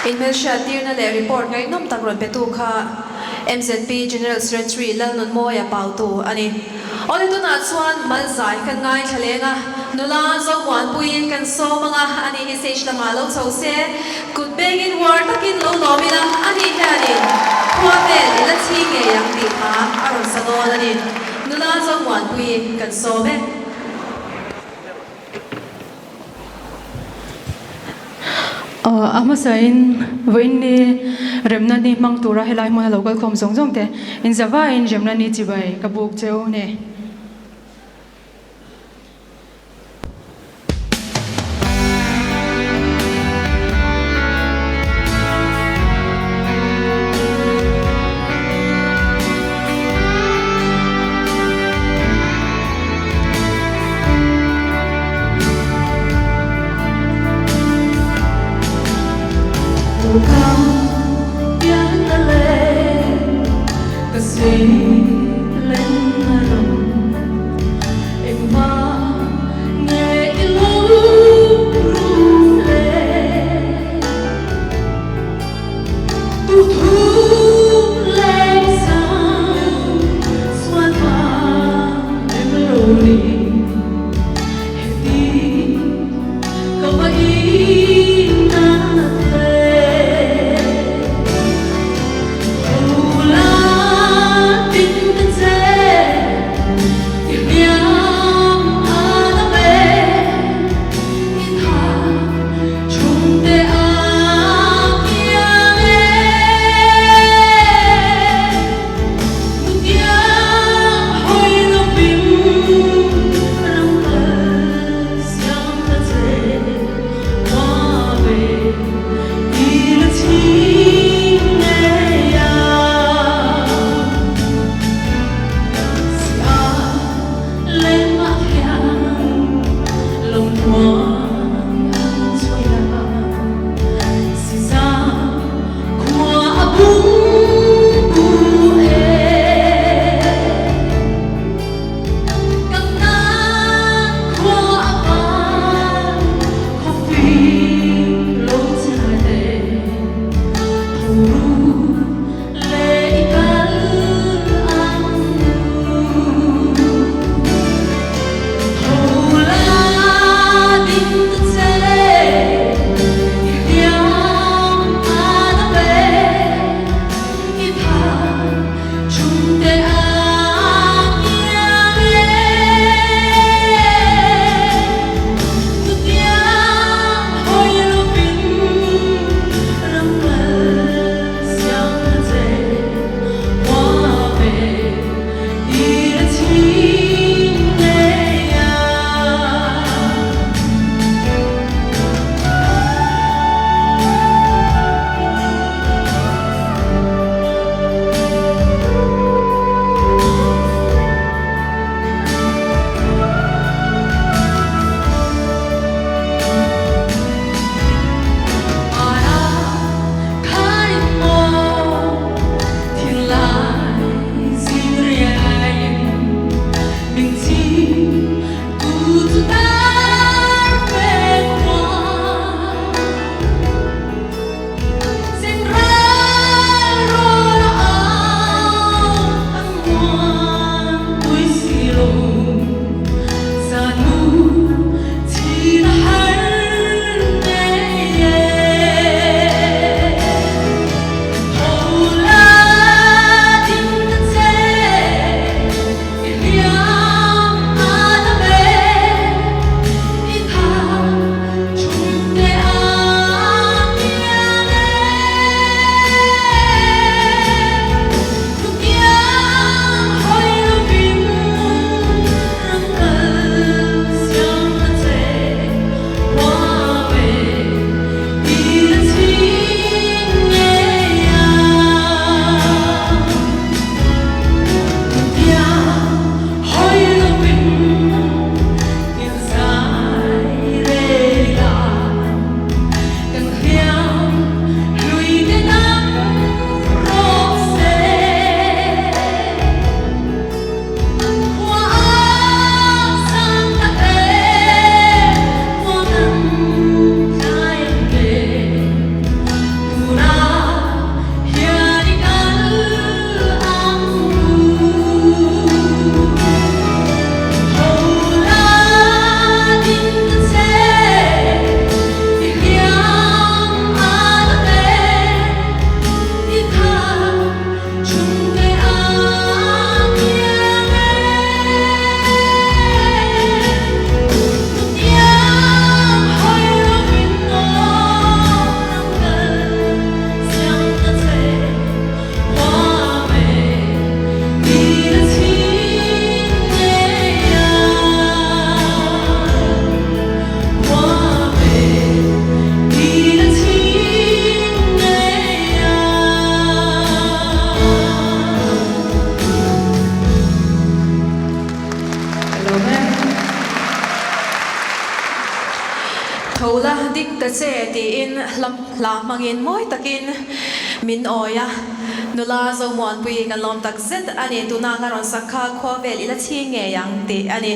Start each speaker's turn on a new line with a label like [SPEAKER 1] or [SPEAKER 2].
[SPEAKER 1] Inhmelhriattirna leh report ngaihnawm tak rawn petu kha MZP General Secretary Lalnunmawia Pautu a ni. Awle tunah chuan Malzai kan ngaithla leng a, nula Zomuanpuii kan sawm ang a, ani hi stage lamah lo chho se, kut bengin uar takin lo lawm ila, ani hianin khua vel i la chhi ngei ang tih kha a rawn sa dawn a ni. Nula Zomuanpuii kan sawm e.
[SPEAKER 2] A hmasain vawiin ni remna ni hmang tura helai hmuna lo kalkhawm zawng zawng te inzavaiin remna ni chibai ka buk cheu a ni.
[SPEAKER 1] ta che tiin hlam hla hmangin mawi takin min awi a. Nula Zomuanpui kan lawm tak zet a ni. Tuna ka rawn sak kha khua vel i la chhing ngei ang tih a ni.